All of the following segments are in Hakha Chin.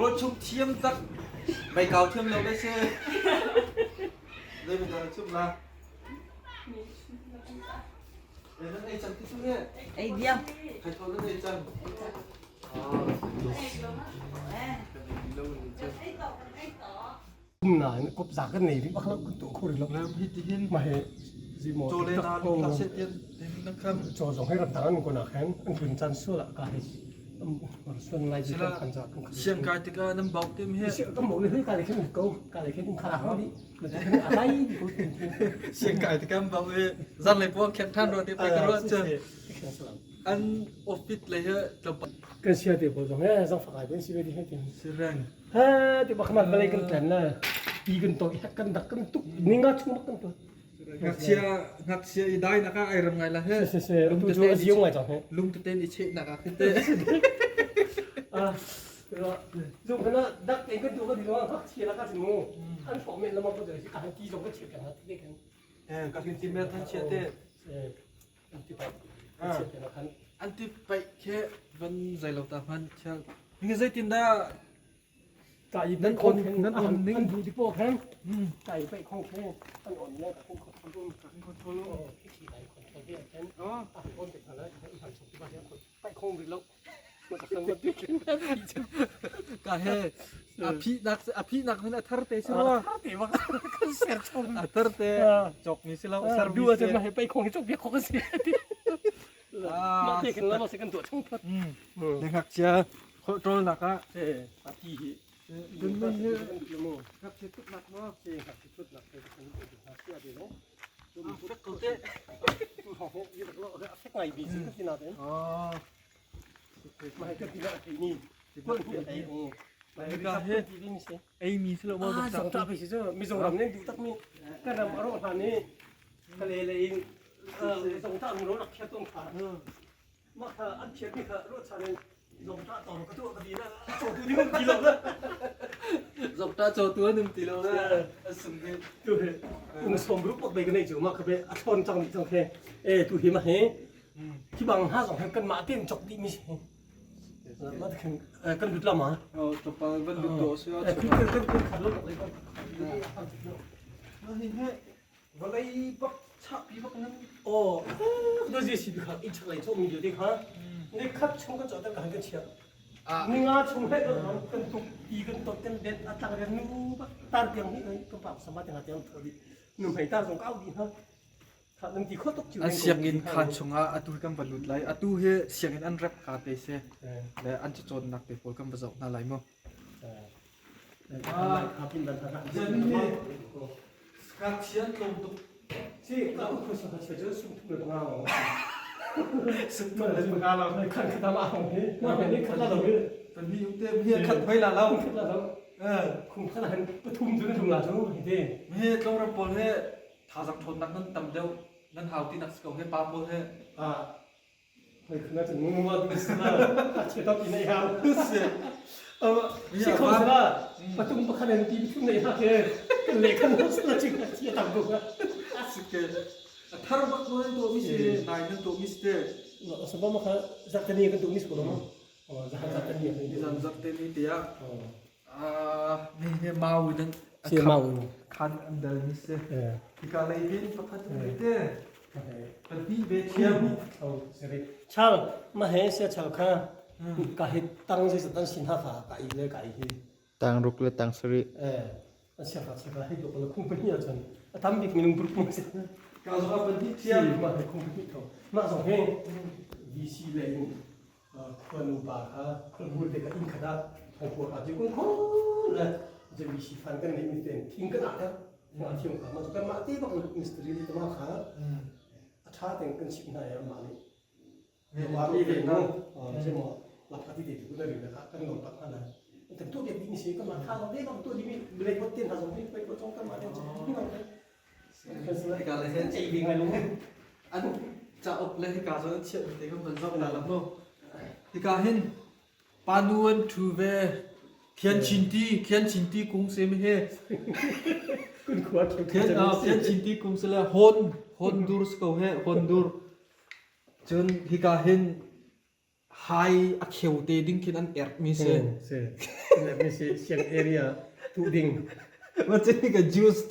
Rawl chung thiam tak mei kau thiam lo le si. Zei mi dah na chum la? Nan ei cang ti cu he? Ei diam. Khai thaw nan ei cang. Na in kop za kan nei ri bak lo kan tu khu ri lo. Hi ti hin Ma he zi mo chaw le na lu se tian nan kham. Chaw zong he ram dang an ko na khen an tun chan su la ka he suan lai ji kan kan za kan. Siang kai tika nan bau tim he. Kan mo le ka le khen ko ka le khen kha ha di. A lai di ko tin. Siang kai tika bau he zan le puang khen than ro te pe ka ro che. An office le he tlawmpal. Kan sia te pawl zong he zang fakai ten si ve di he tin. Si reng. Ha ti bak mat balai kan tlen la ti kan to kan dak kan tuk ninga chung bak kan to. Ngakchia ngakchia i dai nak ah ai ram ngai la he. Si si lung te te ziong ngai chang he. Lung te ten i che nak ah khin te. Ah zung kana dak te kan tu ka di lo ngakchia la ka si mu. An fok men lama ko si ka ti zong ka che kan ha ti kan. Eh ka kin ti mer than chia te. An ti pai. Chia te khan. An ti pai khe van zai lo ta hman chel. Ngi zeitin dah Nan on nan on ning an bu di po khan kai pai khong khe an on le ka khong control control o khi lai control bi khan a on te khala i han chok ba ya pai khong ri lo ma ta khang ma bi ka he a phi nak a phi nak hun a thar te si lo thar te wa kan ser chom a thar te chok mi si lo ser du a ma he pai khong hi chok bi khong si ma te kan la ma se kan tu chung phat le ngak chia control nak ah a ti hi dun men hi ngak chia tut nak mo ngak chia tut nak te kan tu ha sia de no fek ko te tu ha ho yi lo fek ngai bi si ka na te oh ma he ka ti na ti ni ko ni ai ma he ka he ti mi se ei mi si lo mo ah zong ta bi si zo mi zong ram nen du tak mi ka ram aro ha ni ka le le in zong ta mu ro nak khia tong kha ma kha an phiat mi kha ro chan in zong ta to ka tu ka ti na cho tu ni ti lo na zong ta cho tu num ti lo na sung he tu he um som ru pak be ka nei chu ma kha be a thon chang ni chang the e tu hi ma he khi bang ha zong he kan ma tin chok di mi si ma khan kan lut la ma oh to pa van lut to se kan kan kan khat lo le kan ma hi he Vawlei bak chahpi bak nan Aw, na zi si kha in chaklei chawh mi vialte kha ni khat chung kan cawh kan kan chiah. Ni nga chung he kan tuk ti kan tot kan det a tlang rian nu bak tar tiang hi kan pa sama tiang tiang thodi nu hmei tar zong ka au di ha. Kha nan ti kho tuk chu. An sianginn khaan chungah atu hi kan va lut lai. Atu hi sianginn an rep ka te si. Le an cacawnnak te pawl kan va zoh hna lai mu. Ngakchia tlawm tuk. Si, ka u sa kha che sum thu le nga lo. Sum thu le nga lo. Khan khat ma hong hi. Ma ni khat la lo hi. Pan ni te mi khat hoi la lo. Khat la lo. Khum khat han pathum tu na thum la chu hi te. Mi tlawm ram pawl he thazang ṭhawnnak nan tam deuh nan hau ti nak si ko he pa pawl he. Ah. Patung pakhat in ti thum nei ha ke le kan la ching chia tam ko A thar bak ko nan to mi si nai nan to mi si te Sabah ma kha zaktani kan tu mi si ko lo zaktani zan zaktani tiah ni he mau nan si mau khan an dal mi si hika lei bin pakhat te. ve thiam. Chal ma he sia chal kha ka hi tang zei tan sin ha kha ka i le ka i hi. Tang ruk le tang sarih. Eh an sia kha sia hi dok la khung pahnih ahcun a tam bik minung paruk ma si. Ka zong ah pahnih thiam. Ma he khung pahnih tho. Mah zong hi VC le in khua nupa kha khualbul te kha inn khat ah thongpur a ti kun khon le JBC fan kan nei mi ten thing kan ah ter ma thiam kha ma kan mah te bak mystery li tama kha a tha ten kan chim hna ya ma nih wa mi ve no che mo la phati te tu na ri na kha kan lom tak na kan tu ke ding si kan ma tha lo te bak tu di mi blai pot ten ha zong ni pai pot chong kan ma ten chi no Hika le hin chei bi ngai lung an cauk le hika zawn an chiah te kan van zoh hna la mu. Hika hin panu an ṭhu ve khian chinti khian chinti kung se mi he kun khua khian khian chinti kung se le hon hon dur ko he hon dur cun hika hin hai a kheu te ding khin an erh mi si. Si. Mi si siang area tu ding. Ma che ka juice.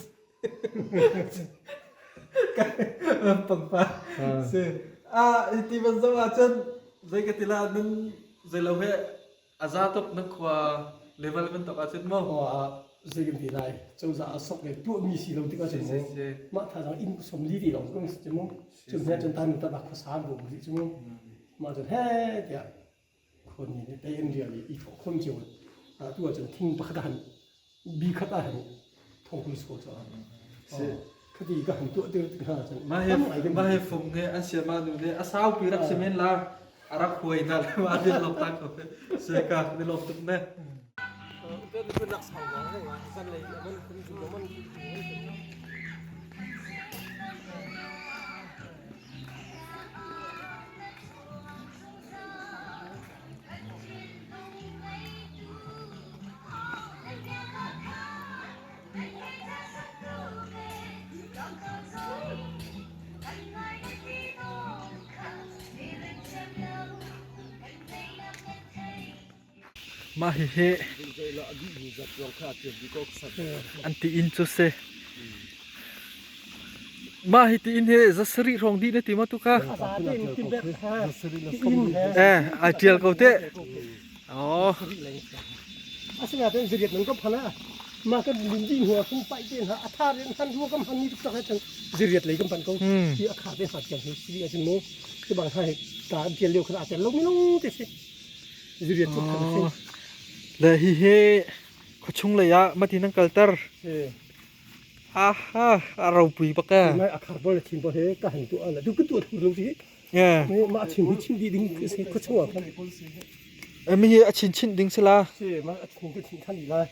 Pangpa. Si. A ti ban zo ah cun zei ka tila nan zei lo he aza tuk na khua level ban tok ah cun mo. Zei kan ti lai. Cozah a sok le tuah mi si lo tikah cun mah tha in som li ti long kong si mu. Cun he cun tan ta bak khuasa bu mu cu mu. Mah cun he tiah khuami nih tei an rial i i thawh khom cio tu ahcun thing pakhat ah han bi khat ah han thong kun so cu khati ka han tuah tir tik hna cun mah he mah he fung he an sia ma nu le a sau pi rak simen la a rak huai na le ma din lok tak ko se ka ni lok tuk ne Mah hihi an ti inn cu si. Mah hi ti inn hi zasarih hrawng dih na ti maw tuka? Eh, ai tial ko te. Oh. Asinain ziriat nan ka phan ah mah kan lim dih hnu ah khin paih te hna a thar in han rua kam han ni tuk tak cun ziriat lei kan pan ko hi a kha te ha tiang hi si a cun mu ti bang ha ta an tial lio khan a tel lo mi long te si ziriat cu khan si Le hi hi khuachung lei ah mati nan kalter. Aha, a ropui bak e. Mai a khar bol thin bol he ka han tu ala du ka tu thu lo si Yeah. Ma chin hi chin di ding si khuachung ah khan. Mi hi a chin chin ding sila. Si ma a chin ka chin than lai.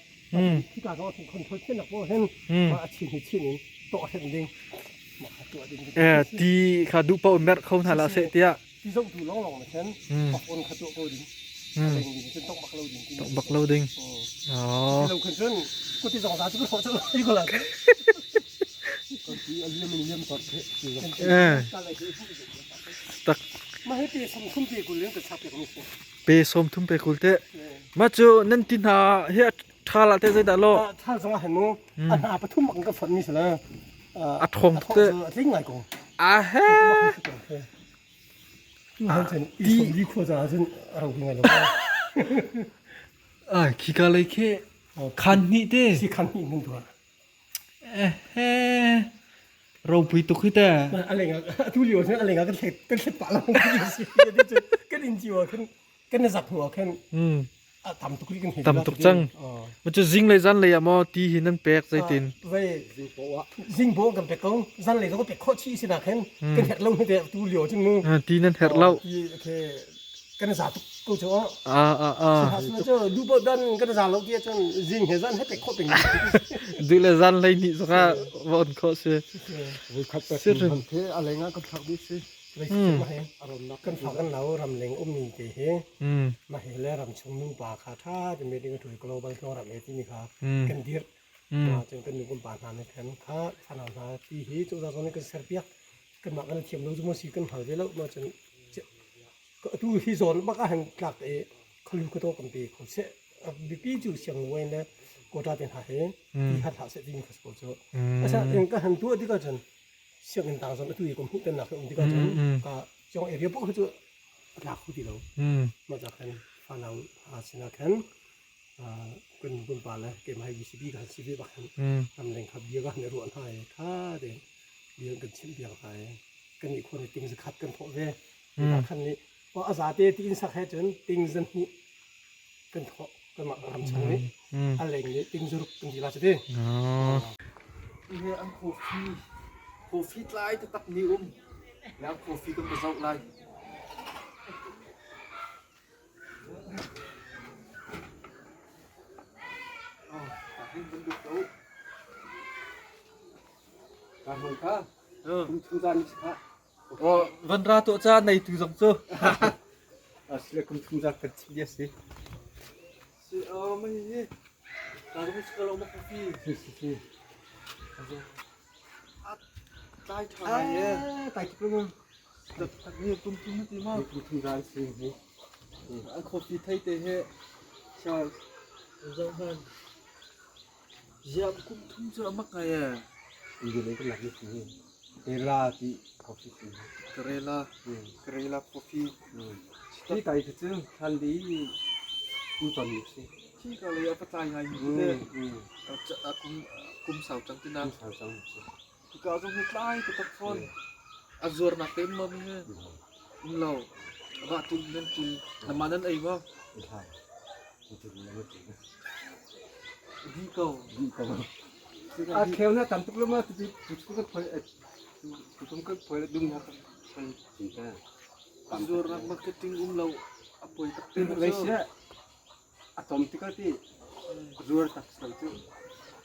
Khi ka ka chin control chen nak bo hen ma a chin hi chin in to hen ding. Ma tu ding. Eh ti kha du pa mer kho hna la se tia. Ti zoh tu long long na khen pak on kha tuah ko ding. Leng ding cun tok bak lo ding. Tok bak lo ding. Oh. Lo khan cun ko ti zong za cu ko chu ko la. Ko ti a liam in liam tor the. Eh. Tak. Ma he pe som thum pe kul len ka chak pe ko mi si. Pe som thum pe kul te. Ma cu nan ti hna hi tha la te zei dah lo. Tha zong a han mu. A hna pathum bak ka fon mi sala. A thong te. A tling ngai ko. A he. Ai khika lei khi khan hnih te. Si khan hnih mun tuah. Ehe. Ropui tuk hi te. Aleng atu lio cun aleng kan thlet kan thlet pah lang kan in cio khan kan zak hnu khan tam tuk kan Tam tuk cang. Ma cu zing le zan lei ah maw ti hi nan pek zeitin? Zing bo kan pek ko. Zan lei zong pek khawh chih si na khen. Kan herh lo te tu lio chung mu. Ti nan herh lo. Kan za tuk ko chu. A a a. Cu du bo dan kan za lo ti cun zing he zan he pek khawh peng. Du le zan lei ni zong ah va on khawh si. Voi khat pek the a leng ah kan thlak dih si. Kan fa kan lo ramleng ummi te hi mah hi le ramchung nupa kha ṭha te meeting a ṭui global ram e timi kha kan dirh. Cun kan nu kan pa hna nih khan kha fanau hna ti hi cozah zong nih kan serpiak. Kanmah kan thiam lo cu maw si kan hngal ve lo ma cun atu hi zawn bak ah hin tlak i khalu ka to kan pe kho seh. Bipi cu siang wain le quota te hna hi ti hat hlah seh timi kha si ko cu. Asa in ka han tuah tikah cun. Sianginn tang zong atu i kum hnih tannak um tikah cun ka cong area poh cu a tlak kho ti lo. Mah ca khan fanau ha sinah khan kan nu kan pa le keimah hi VCB ka han si ve bak khan ramleng kha bia ka han i ruah hna i tha tein bia kan chimh piak hna i kan nih khua nih ting zakhat kan thawh ve. Khan nih a zate ti in sak he cun ting zan hnih kan thawh kanmah ram chung nih a leng nih ting zaruk kan ti la cu ti. Ihe an coffee coffee tlai taktak ni um le an coffee kan va zoh lai. Oh, hin kan lut ko. Ka hmang kha. Kum chung zan kha. Oh, van ra tuah ca nei tu zong cu. Asile kum thum zat kan chim si. Si oh mai hi. Ta zong si lo ma coffee. Si si si. Tlai tha ngai ye. Tai tuk lo ma. Tak ni tum tum ti ma. Kum thum zan si hi. An coffee thei te he. Charles. Zong han. Ziam kum thum cu a mak ngai ee. India kan lak mi si hi. Kerala ti coffee si. Kerala. Kerala coffee. Hi kai khi cu hlan li kum ton mi si. Khi ka lei a patlai ngai mi te. Kum kum sau cang ti na. Kum sau cang si. Ka zong hi tlai taktak fawn. A zuarnak te ma mi he. Um lo. Va tul nan tul. Nama nan ei ma. Di ko. Di ko. A kheu na tam tuk lo ma tu tu tu kan phoi tu tu kan phoi dum na kan cin ta. Zuarnak marketing um lo a poi tak te. Malaysia a tom tikah ti zuar tak si lo cu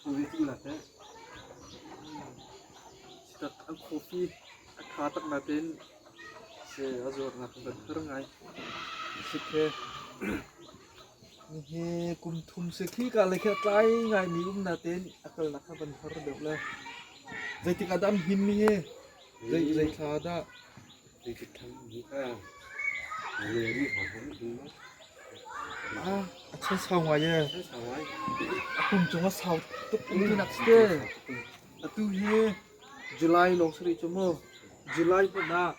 uri cu la te. Tak an coffee a tha tak na tein se a zuarnak ban har ngai. Sikhe Nihi kum thum se khi ka le khi tlai ngai mi um na tein a kalnak kha ban har deuh le. Zeitik ah dah an him mi hi? Zei zei thla dah? Zeitik thla mi kha le ri ho ho ding ma. Ah, a chan sau ngai e. Chan sau ngai. A kum cung a sau tuk um ti nak ste. Atu hi July lawng sari chu mu. July hmun ah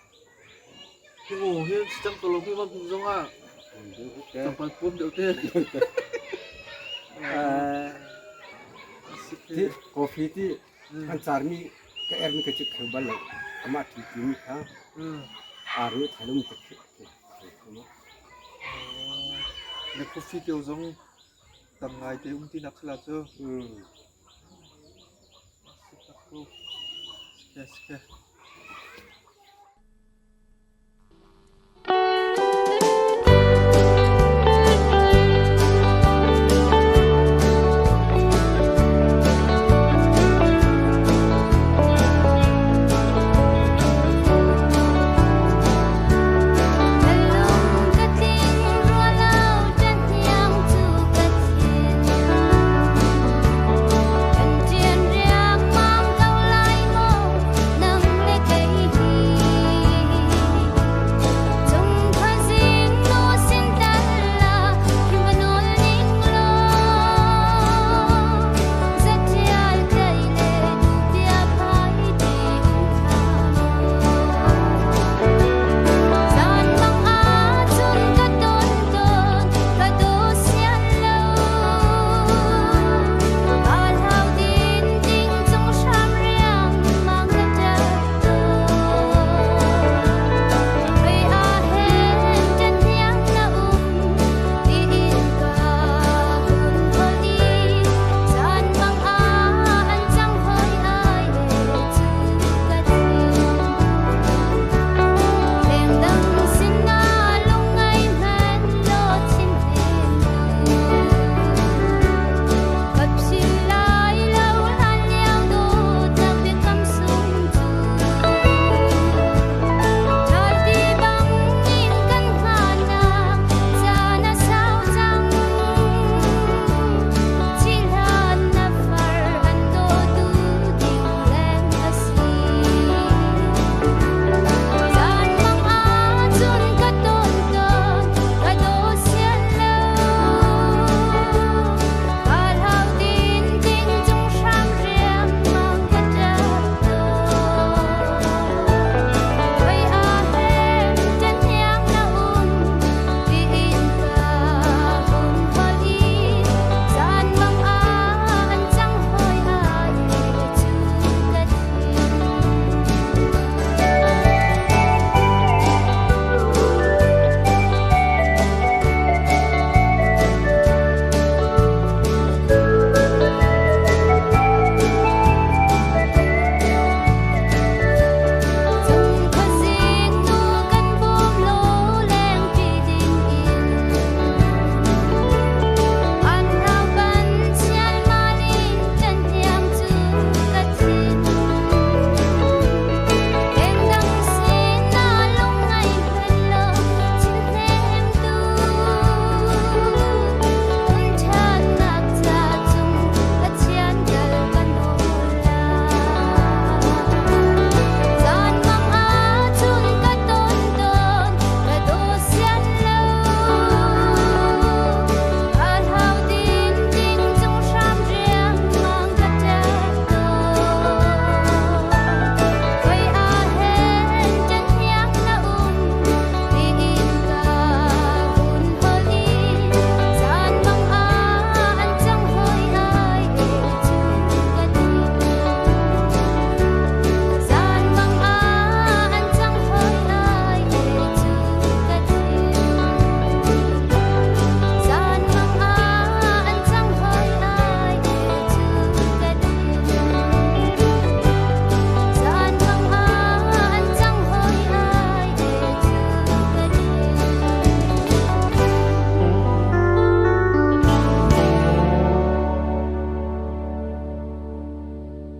hi ngo hi cang ko lo hi ma hmun zong ah tlawmpal puam deuh te. Ti coffee ti an carmi ka ermi ka cik kheu bal lo. Amah thi timi kha aru thalum ka khi. Na coffee kio zong tam ngai te um ti nak khala cu. Sikhe sikhe.